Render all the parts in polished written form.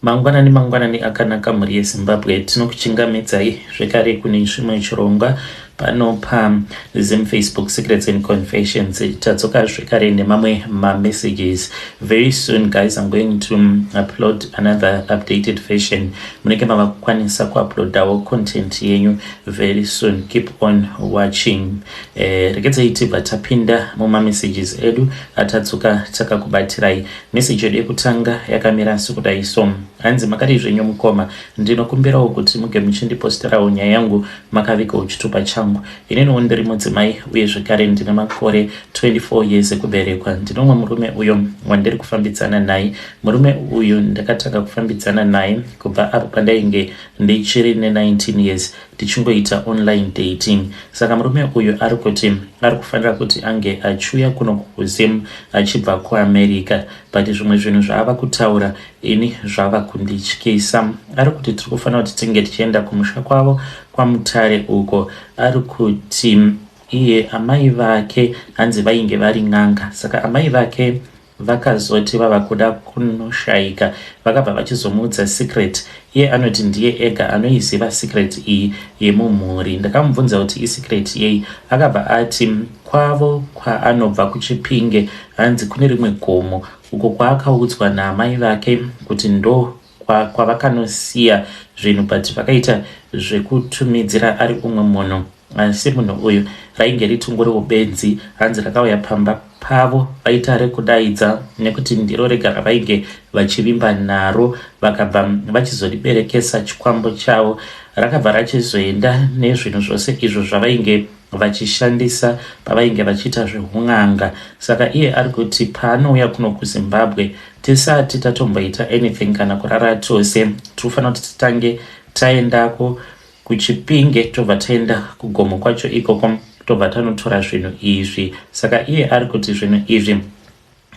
Mangwanani mangwanani akanaka mhuri yeZimbabwe, tinokuchingamidzai zvekare kune chimwe chirongwa pano paZim Facebook Secrets and Confessions. Tadzoka zvekare nemamwe mamessages. Very soon guys, I'm going to upload another updated version. Munenge mava kukwanisa kuuploadawo content yenyu very soon. Keep on watching. Regedzai tibva tapinda mumamessages edu atadzoka takakubatirai. Message yedu yekutanga yakamira sekudai so. Hanzi, "Makadii zvenyu mukoma? Ndinokumbirawo kuti muge muchindiposterawo nyaya yangu makavigawo chitupa changu. Ininiwo ndiri mudzimai uye zvekare ndine makore 24 years ekuberekwa. Ndinomwe murume uyo wandiri kufambidzana naye. Murume uyu ndakatanga kufambidzana naye kubva apo pandainge ndichiri ne19 years, tichingoita online dating. Saka murume uyu ari kuti ari kufanira kuti ange achiuya kuno kuZim achibva kuAmerica, but zvimwe zvinhu zvaava kutaura ini zvava kundityisa. Ari kuti tiri kufanira kuti tinge tichienda kumusha kwavo kwaMutare uko. Ari kuti iye amai vake hanzi vainge vari n'anga, saka amai vake vakazoti vava kuda kunoshayika, vakabva vachizomuudza secret. Iye anoti ndiye ega anoiziva secret iyi yemumhuri. Ndakamubvunza kuti isecret yei, akabva ati kwavo kwaanobva kuChipinge hanzi kune rimwe gomo uko kwaakaudzwa naamai vake kuti ndo kwavakanosiya zvinhu, but vakaita zvekutumidzira ari umwe munhu, asi munhu uyu rainge ritongoriwo benzi. Hanzi rakauya pamba pavo vaita rekudaidza nekuti ndiro rega ravainge vachivimba naro, vakabva vachizoriberekesa chikwambo chavo. Rakabva rachizoenda nezvinhu zvose izvo zvavainge vachishandisa pavainge vachiita zveun'anga. Saka iye ari kuti paanouya kuno kuZimbabwe, tisati tatomboita anything kana kurara tose, tinofanira kuti titange taendako kuChipinge, tobva taenda kugomo kwacho ikoko, tobva tanotora zvinhu izvi. Saka iye ari kuti zvinhu izvi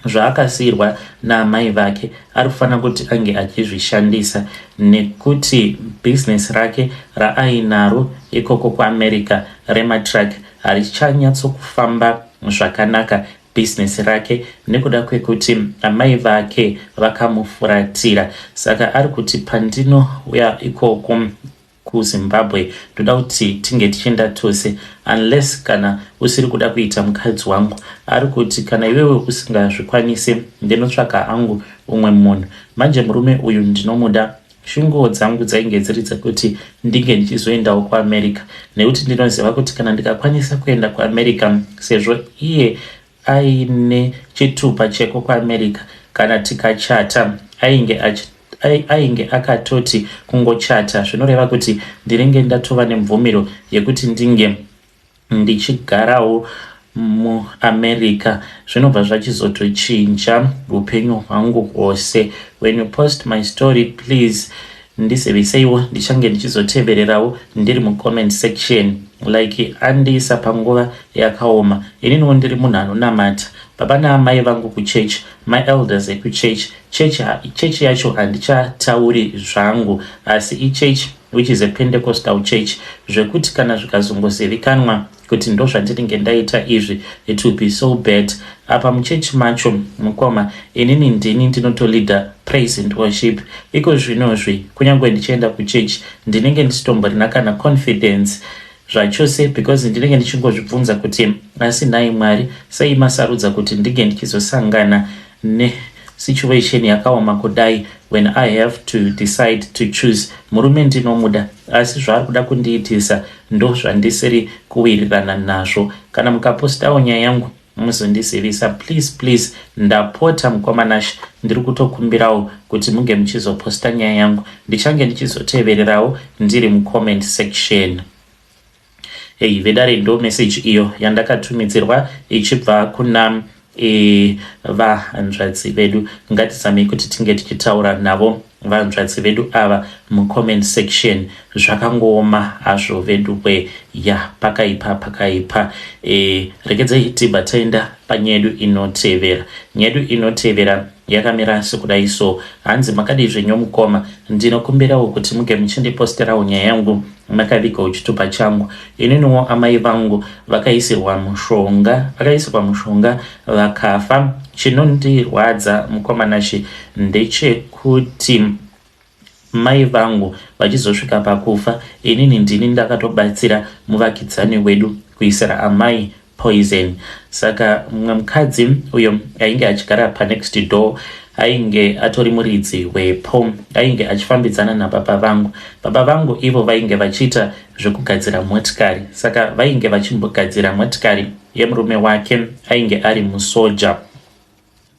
zvaakasiyirwa naamai vake ari kufanira kuti ange achizvishandisa nekuti bhizinesi rake raainaro ikoko kuAmerica rematruck harichanyatsokufamba zvakanaka bhizinesi rake nekuda kwekuti amai vake vakamufuratira. Saka ari kuti pandinouya ikoko kuZimbabwe, ndoda kuti tinge tichienda tose, unless kana usiri kuda kuita mukadzi wangu. Ari kuti kana iwewe usingazvikwanisi, ndinotsvaka hangu umwe munhu. Manje murume uyu ndinomuda. Shunguwo dzangu dzainge dziri dzekuti ndinge ndichizoendawo kuAmerica, nekuti ndinoziva kuti kana ndikakwanisa kuenda kuAmerica, sezvo iye aine chitupa cheko kuAmerica, kana tikachata, ainge akatoti kungochata zvinoreva kuti ndinenge ndatova nemvumiro yekuti ndinge ndichigarawo muAmerica. Zvinobva zvachizotochinja upenyu hwangu hwose. When you post my story, please ndiziviseiwo, ndichange ndichizotevererawo ndiri mucomment section. Like andiisa panguva yakaoma. Ininiwo ndiri munhu anonamata. Baba naamai vangu kuchechi, maelders ekuchechi. Chechi yacho handichatauri zvangu, asi ichechi which is a Pentecostal church, zvekuti kana zvikazongozivikanwa kuti ndo zvandinenge ndaita izvi, it will be so bad. Apa muchechi macho, mukoma, inini ndini ndinotoleada praise and worship. Iko zvinozvi kunyange ndichienda kuchechi, ndinenge ndisitomborina kana confidence zvachose, because ndinenge ndichingozvibvunza kuti asi nhai Mwari, sei masarudza kuti ndinge ndichizosangana nesituation yakaoma kudai when I have to decide to choose? Murume ndinomuda, asi zvaari kuda kundiitisa ndo zvandisiri kuwirirana nazvo. Kana mukapostawo nyaya yangu, muzondizivisa please, please. Ndapota mukoma Nash, ndiri kutokumbirawo kuti munge muchizoposta nyaya yangu, ndichange ndichizotevererawo ndiri mucomment section." Hei vedare, ndo message iyo yandakatumidzirwa ichibva kuna vahanzvadzi vedu. Ngatizamei kuti tinge tichitaura navo vanzvadzi vedu ava mucomment section. Zvakangooma hazvo vedu we, ya, pakaipa, pakaipa. Regedzai tibva taenda panyaya yedu inotevera. Nyaya yedu inotevera yakamira sekudai so. Hanzi, "Makadii zvenyu mukoma? Ndinokumbirawo kuti muge muchindiposterawo nyaya yangu makavigawo chitupa changu. Ininiwo amai vangu vakaisirwa mushonga, vakaisirwa mushonga vakafa. Chinondirwadza, mukoma Nashi, ndechekuti Mai vangu vachizosvika pakufa inini ndini ndakatobatsira muvakidzani wedu kuisira amai poison. Saka mumwe mukadzi uyo ainge achigara panext door ainge atori muridzi wepo ainge achifambidzana nababa vangu. Baba vangu ivo vainge vachiita zvekugadzira motikari saka vainge vachimbogadzira motikari yemurume wake ainge ari musoja.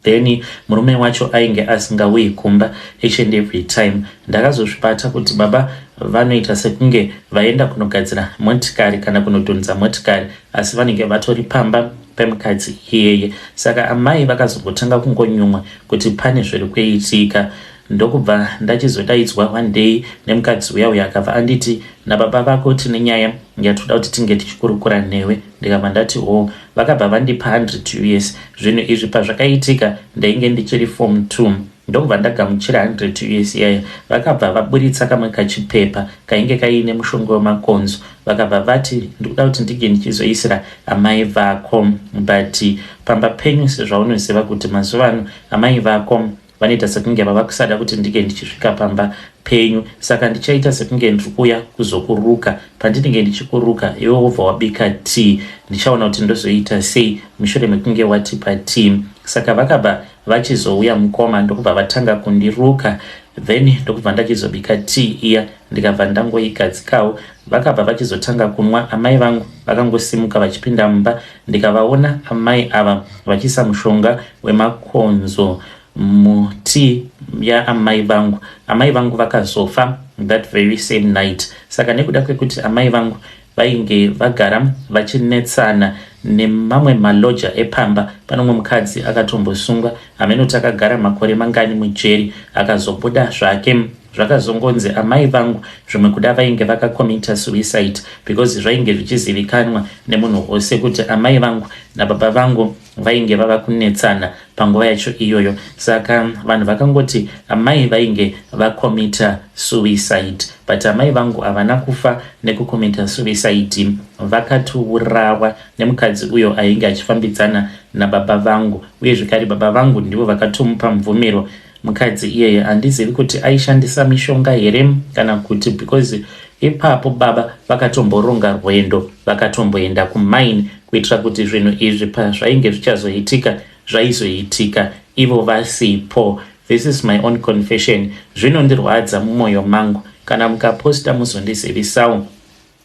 Then murume wacho ainge asingauyi kumba each and every time. Ndakazozvibata kuti baba vanoita sekunge vaenda kunogadzira motikari kana kunodhonza motikari asi vanenge vatori pamba pemukadzi iyeye. Saka amai vakazongotanga kungonyumwa kuti pane zviri kuitika. Ndokubva ndachizodaidzwa one day nemukadzi uya uya akabva anditi nababa vako tine nyaya yatoda kuti tinge tichikurukura newe ndikabva ndati hoo. Vakabva vandipa 100 us. Zvinhu izvi pazvakaitika ndainge ndichiri form 2 ndokubva ndagamuchira 100 us iyaya. Vakabva vaburitsa kamwe kachipepa kainge kaiine mushonga wemakonzo vakabva vati ndikuda kuti ndinge ndichizoisira amai vako but pamba penyu sezvaunoziva kuti mazuva ano amai vako Vanoita sekunge vava kusada kuti ndinge ndichisvika pamba penyu saka ndichaita sekunge ndiri kuuya kuzokuruka. Pandinenge ndichikuruka iwe wobva wabika tea. Ndichaona kuti ndozoita sei mushure mekunge watipa tea. Saka vakabva vachizouya mukoma ndokubva vatanga kundiruka then ndokubva ndachizobika tea iya ndikabva ndangoigadzikawo. Vakabva vachizotanga kunwa amai vangu vakangosimuka vachipinda mumba ndikavaona amai ava vachiisa mushonga wemakonzo mutii yaamai vangu. Amai vangu vakazofa that very same night. Saka nekuda kwekuti amai vangu vainge vagara vachinetsana nemamwe maloja epamba, pane umwe mukadzi akatombosungwa hameno kuti akagara makore mangani mujeri akazobuda zvake. Zvakazongonzi amai vangu zvimwe kuda vainge vakacommita suicide because zvainge zvichizivikanwa nemunhu wose kuti amai vangu nababa vangu vainge vava kunetsana panguva yacho iyoyo saka vanhu vakangoti amai vainge vacommita suicide but amai vangu havana kufa nekucommita suicide vakatourawa nemukadzi uyo ainge achifambidzana nababa vangu uye zvekare baba vangu ndivo vakatomupa mvumiro Mukadzi iyeye handizivi kuti aishandisa mishonga here kana kuti because ipapo baba vakatomboronga rwendo vakatomboenda kumine kuitira kuti zvinhu izvi pazvainge zvichazoitika zvaizoitika ivo vasipo. This is my own confession zvinondirwadza mumoyo mangu kana mukaposta muzondizivisawo.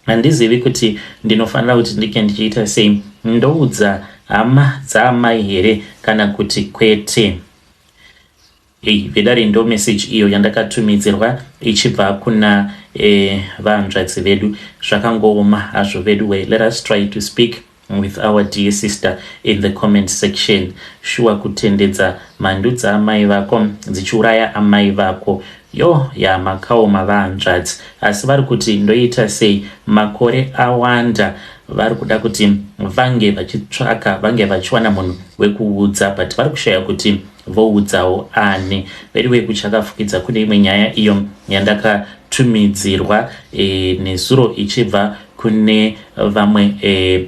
Handizivi kuti ndinofanira kuti ndinge ndichiita sei ndoudza hama dzaamai here kana kuti kwete. Hey, vedare ndo message iyo yandakatumidzirwa ichibva kuna eh, vahanzvadzi vedu. Zvakangooma hazvo vedu we. Let us try to speak with our dear sister in the comment section. Shuwa kutendedza mhandu dzaamai vako dzichiuraya amai vako. Yo ya makaoma vahanzvadzi. Asi vari kuti ndoita sei makore awanda vari kuda kuti vange vachitsvaka vange vachiwana munhu wekuudza but vari kushaya kuti voudzawo ani. Veduwe kuchakafukidza kune imwe nyaya iyo yandakatumidzirwa e, nezuro ichibva kune vamwe e,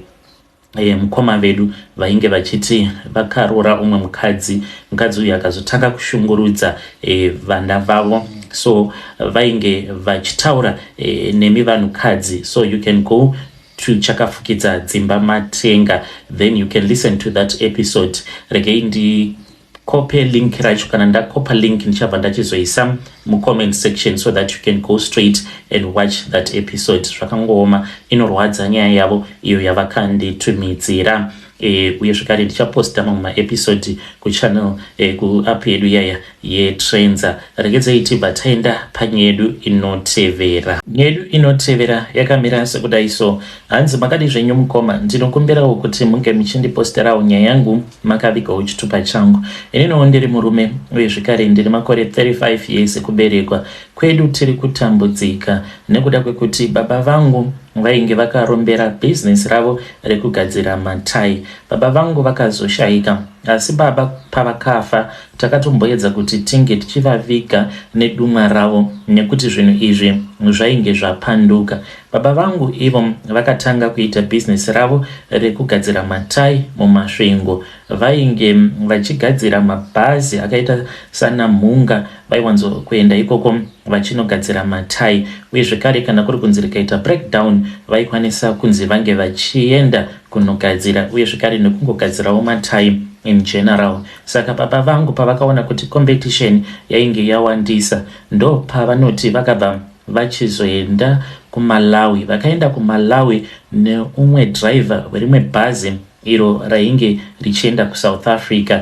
e, mukoma vedu vainge vachiti vakaroora umwe mukadzi mukadzi uyu akazotanga kushungurudza e, vana vavo so vainge vachitaura e, nemi vanhukadzi so you can go to chakafukidza dzimba matenga then you can listen to that episode regei ndikope link racho kana ndakopa link ndichabva ndachizoisa mucomment section so that you can go straight and watch that episode zvakangooma inorwadza nyaya yavo iyo yavakanditumidzira e, uye zvekare ndichaposta mamwe maepisode kuchannel e, kuapp yedu yaya yetrenza regedzei tibva taenda panyaya yedu inotevera nyaya yedu inotevera yakamira sekudai so hanzi makadi zvenyu mukoma ndinokumbirawo kuti munge muchindiposterawo nyaya yangu makavigawo chitupa changu ininiwo ndiri murume uye zvekare ndiri makore 35 years ekuberekwa kwedu tiri kutambudzika nekuda kwekuti baba vangu Vainge vakarombera business ravo rekugadzira matai. Baba vangu vakazoshaika asi baba pavakafa takatomboedza kuti tinge tichivaviga nedumwa ravo nekuti zvinhu izvi zvainge zvapanduka. Baba vangu ivo vakatanga kuita business ravo rekugadzira matai muMasvingo. Vainge vachigadzira mabhazi akaita sana Mhunga vaiwanzo kuenda ikoko vachinogadzira matai uye zvekare kana kuri kunzi rikaita breakdown vaikwanisa kunzi vange vachienda kunogadzira uye zvekare nekungogadzirawo matai in general. Saka baba vangu pavakaona kuti competition yainge yawandisa ndopavanoti vakabva vachizoenda kuMalawi. Vakaenda kuMalawi neumwe driver werimwe bhazi iro rainge richienda kuSouth Africa.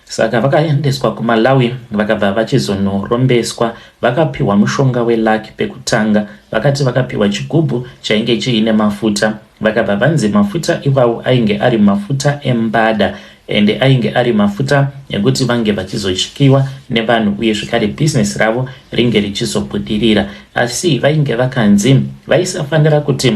Saka vakaendeswa kuMalawi vakabva vachizonorombeswa. Vakapiwa mushonga weluck pekutanga. Vakati vakapiwa chigubhu chainge chiine mafuta. Vakabva vanzi mafuta iwawo ainge ari mafuta embada ende ainge ari mafuta ekuti vange vachizotyiwa nevanhu uye zvekare bhizinesi ravo ringe richizobudirira. Asi vainge vakanzi vaisafanira kuti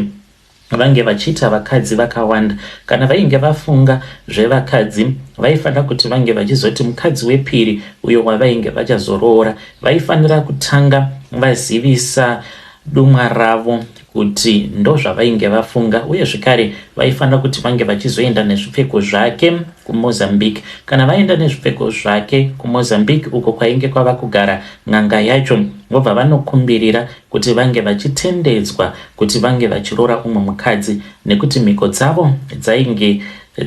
vange vachiita vakadzi vakawanda. Kana vainge vafunga zvevakadzi vaifanira kuti vange vachizoti mukadzi wepiri uyo wavainge vachazoroora vaifanira kutanga vazivisa dumwa ravo kuti ndozvavainge vafunga uye zvekare vaifanira kuti vange vachizoenda nezvipfeko zvake kuMozambique. Kana vaenda nezvipfeko zvake kuMozambique uko kwainge kwava kugara n'anga yacho vobva vanokumbirira kuti vange vachitendedzwa kuti vange vachiroora umwe mukadzi nekuti mhiko dzavo dzainge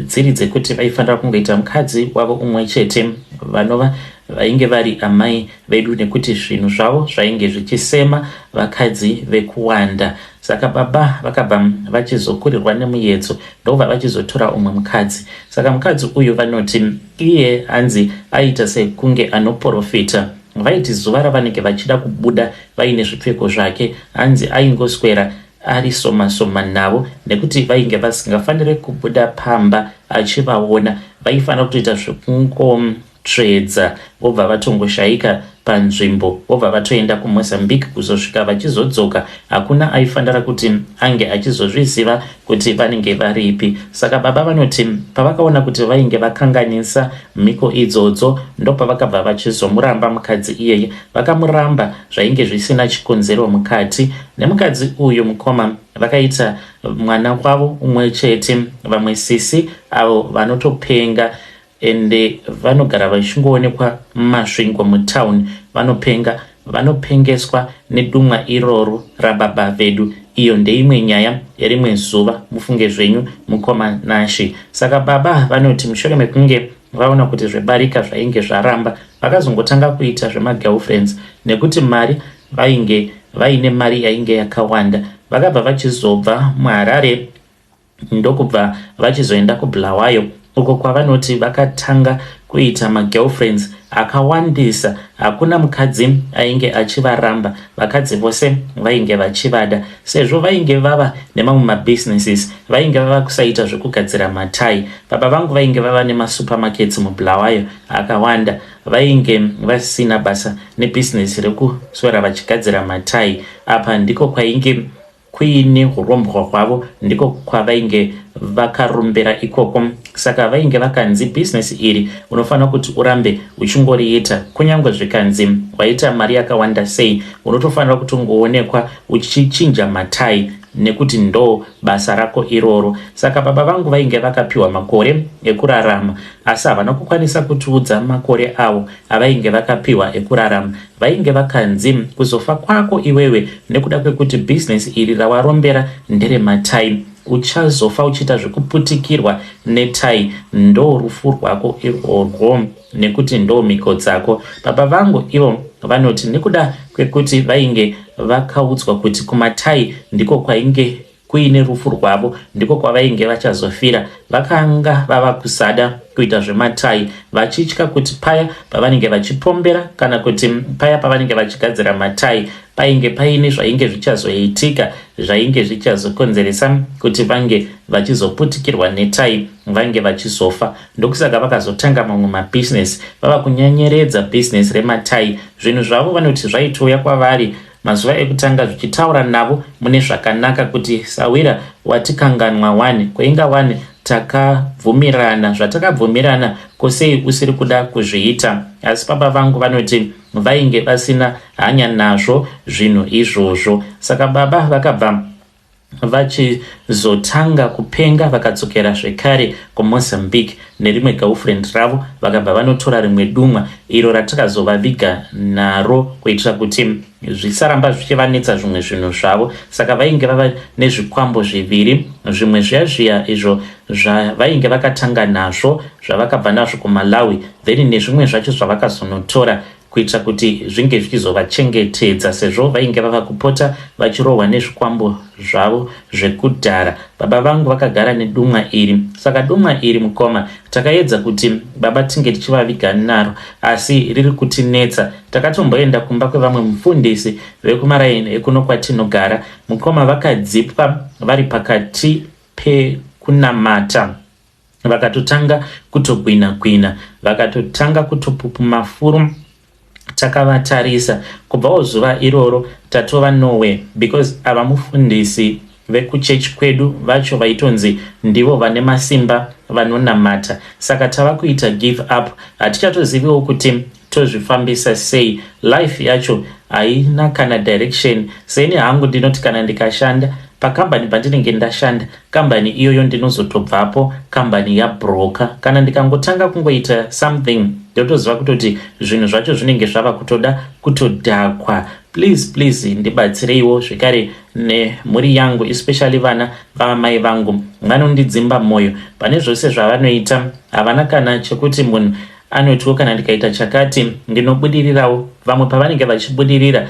dziri dzekuti vaifanira kungoita mukadzi wavo umwe chete vanova vainge vari amai vedu nekuti zvinhu zvavo zvainge zvichisema vakadzi vekuwanda. Saka baba vakabva vachizokurirwa nemuyedzo ndokubva vachizotora umwe mukadzi. Saka mukadzi uyu vanoti iye hanzi aiita sekunge anoporofita. Vaiti zuva ravanenge vachida kubuda vaine zvipfeko zvake hanzi aingoswera ari soma soma navo nekuti vainge vasingafanire kubuda pamba achivaona. Vaifanira kutoita zvekungo tsvedza vobva vatongoshaika panzvimbo vobva vatoenda kuMozambique kuzosvika vachizodzoka hakuna aifanira kuti ange achizozviziva kuti vanenge varipi. Saka baba vanoti pavakaona kuti vainge vakanganisa mhiko idzodzo ndopavakabva vachizomuramba mukadzi iyeye. Vakamuramba zvainge zvisina chikonzero mukati. Nemukadzi uyu mukoma vakaita mwana wavo umwe chete vamwe sisi avo vanotopenga Ende vanogara vachingoonekwa muMasvingo mutown vanopenga vanopengeswa nedumwa iroro rababa vedu iyo ndeimwe nyaya yerimwe zuva mufunge zvenyu mukoma Nashy. Saka baba vanoti mushure mekunge vaona kuti zvebarika zvainge zvaramba vakazongotanga kuita zvemagirlfriends nekuti mari vainge vaine mari yainge yakawanda vakabva vachizobva muHarare ndokubva vachizoenda kuBulawayo uko kwavanoti vakatanga kuita magirlfriends akawandisa. Hakuna mukadzi ainge achivaramba, vakadzi vose vainge vachivada. Sezvo vainge vava nemamwe mabusinesses, vainge vava kusaita zvekugadzira matayi. Baba vangu vainge vava nemasupermarkets muBulawayo akawanda. Vainge vasina basa nebhizinesi rekuswera vachigadzira matayi. Apa ndiko kwainge Kuine hurombwa hwavo ndiko kwavainge vakarombera ikoko saka vainge vakanzi business iri unofanira kuti urambe uchingoriita kunyangwe zvikanzi waita mari yakawanda sei unotofanira kutongoonekwa uchichinja matayi nekuti ndo basa rako iroro. Saka baba vangu vainge vakapiwa makore ekurarama asi havana kukwanisa kutiudza makore avo avainge vakapiwa ekurarama. Vainge vakanzi kuzofa kwako iwewe nekuda kwekuti business iri rawarombera nderematai uchazofa uchiita zvekuputikirwa netai ndo rufu rwako irworwo nekuti ndo mhiko dzako. Baba vangu ivo vanoti nekuda kwekuti vainge vakaudzwa kuti kumatai ndiko kwainge kuine rufu rwavo ndiko kwavainge vachazofira. Vakanga vava kusada kuita zvematai vachitya kuti paya pavanenge vachipombera kana kuti paya pavanenge vachigadzira matai painge paine zvainge zvichazoitika zvainge zvichazokonzeresa kuti vange vachizoputikirwa netai vange vachizofa. Ndokusaka vakazotanga mamwe mabhizinesi vava kunyanyeredza bhizinesi rematai. Zvinhu zvavo vanoti zvaitouya kwavari Mazuva ekutanga zvichitaura navo mune zvakanaka kuti sahwira watikanganwa wani ko inga wani Takabvumirana zvatakabvumirana, ko sei usiri kuda kuzviita? Asi baba vangu vanoti vainge vasina hanya nazvo zvinhu izvozvo. Saka baba vakabva vachizotanga kupenga vakadzokera zvekare kuMozambique nerimwe girlfriend ravo vakabva vanotora rimwe dumwa iro ratakazovaviga naro kuitira kuti zvisaramba zvichivanetsa zvimwe zvinhu zvavo. Saka vainge vava nezvikwambo zviviri, zvimwe zviya zviya izvo zvavainge vakatanga nazvo zvavakabva nazvo kuMalawi then nezvimwe zvacho zvavakazonotora kuitira kuti zvinge zvichizovachengetedza sezvo vainge vava kupota vachirohwa nezvikwambo zvavo zvekudhara. Baba vangu vakagara nedumwa iri. Saka dumwa iri mukoma takaedza kuti baba tinge tichivaviga naro asi riri kutinetsa. Takatomboenda kumba kwevamwe mufundisi vekumaraini ekuno kwatinogara. Mukoma vakadzipwa vari pakati pekunamata. Vakatotanga kutogwina gwina, vakatotanga kutopupuma furu takavatarisa. Kubvawo zuva iroro tatova nowhere because ava mufundisi vekuchurch kwedu vacho vaitonzi ndivo vane masimba vanonamata. Saka tava kuita give up, hatichatoziviwo kuti tozvifambisa sei. Life yacho haina kana direction. Seni hangu ndinoti kana ndikashanda pakambani pandinenge ndashanda, kambani iyoyo ndinozotobvapo kambani yabroka. Kana ndikangotanga kungoita something ndotoziva kutoti zvinhu zvacho zvinenge zvava kutoda kutodhakwa. Please please ndibatsireiwo zvekare nemhuri yangu, especially vana vamai vangu vanondidzimba moyo pane zvose zvavanoita. Havana kana chekuti munhu anotiwo kana ndikaita chakati ndinobudirirawo. Vamwe pavanenge vachibudirira,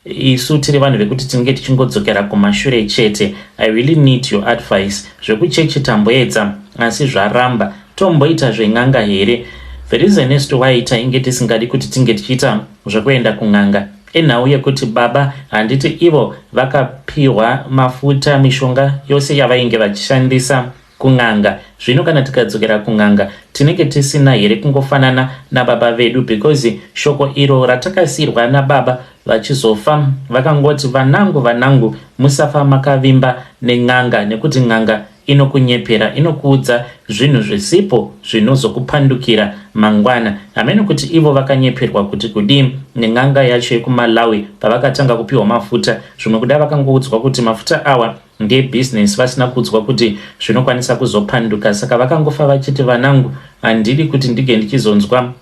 isu tiri vanhu vekuti tinenge tichingodzokera kumashure chete. I really need your advice. Zvekuchechi tamboedza asi zvaramba. Tomboita zven'anga here? The reason as to why tainge tisingadi kuti tinge tichiita zvekuenda kun'anga inhau yekuti baba handiti ivo vakapiwa mafuta, mishonga yose yavainge vachishandisa kun'anga. Zvino kana tikadzokera kun'anga tinenge tisina here kungofanana nababa vedu? Because shoko iro ratakasiyirwa nababa vachizofa vakangoti, vanangu vanangu, musafa makavimba nen'anga, nekuti n'anga inokunyepera, inokuudza zvinhu zvisipo zvinozokupandukira mangwana. Hameno kuti ivo vakanyeperwa kuti kudii nen'anga yacho yekuMalawi pavakatanga kupiwa mafuta. Zvimwe kuda vakangoudzwa kuti mafuta awa ndeebhizinesi, vasina kuudzwa kuti zvinokwanisa kuzopanduka. Saka vakangofa vachiti, vanangu, handidi kuti ndige ndichizonzwa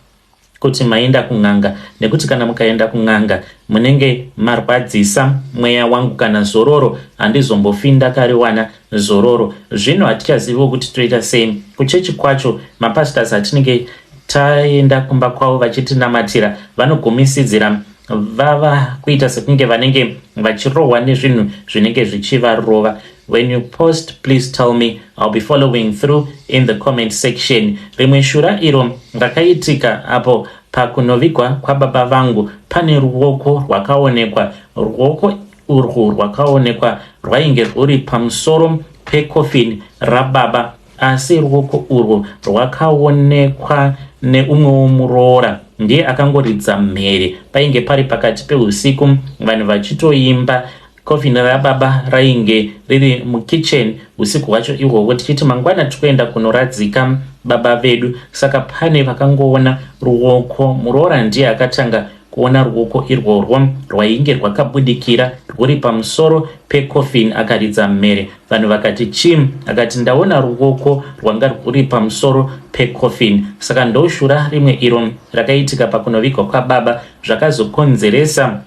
kuti maenda kun'anga, nekuti kana mukaenda kun'anga munenge marwadzisa mweya wangu, kana zororo handizombofi ndakariwana zororo. Zvino hatichaziviwo kuti toita sei. Kuchechi kwacho mapastors atinenge taenda kumba kwavo vachitinamatira vanogumisidzira vava kuita sekunge vanenge vachirohwa nezvinhu zvinenge zvichivarova. When you post, please tell me. I'll be following through in the comment section. Rimwe shura iro rakaitika apo pakunovigwa kwababa vangu, pane ruoko rwakaonekwa. Ruoko urwu rwakaonekwa rwainge rwuri pamusoro pekofini rababa, asi ruoko urwu rwakaonekwa neumwewo muroora, ndiye akangoridza mhere. Painge pari pakati peusiku, vanhu vachitoimba. Kofini rababa rainge riri mukitchen usiku hwacho ihwohwo, tichiti mangwana tikuenda kunoradzika baba vedu. Saka pane vakangoona ruoko, muroora ndiye akatanga kuona ruoko irworwo rwainge rwakabudikira rwuri pamusoro pekofini. Akaridza mhere, vanhu vakati chii? Akati ndaona ruoko rwanga rwuri pamusoro pekofini. Saka ndoshura rimwe iro rakaitika pakunovigwa kwababa, zvakazokonzeresa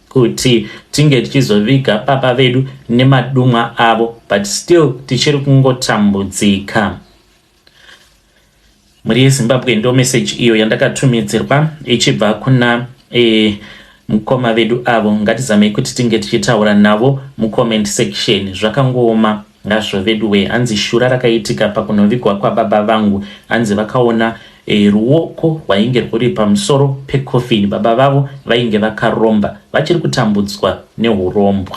kuti tinge tichizoviga baba vedu nemadumwa avo, but still tichiri kungotambudzika. Mhuri yeZimbabwe, ndo message iyo yandakatumidzirwa ichibva kuna mukoma vedu avo. Ngatizamei kuti tinge tichitaura navo mucomment section. Zvakangooma ngazvo vedu we. Hanzi shura rakaitika pakunovigwa kwababa vangu, hanzi vakaona ruoko rwainge rwuri pamusoro pekofini. Baba vavo vainge vakaromba, vachiri kutambudzwa neurombwa.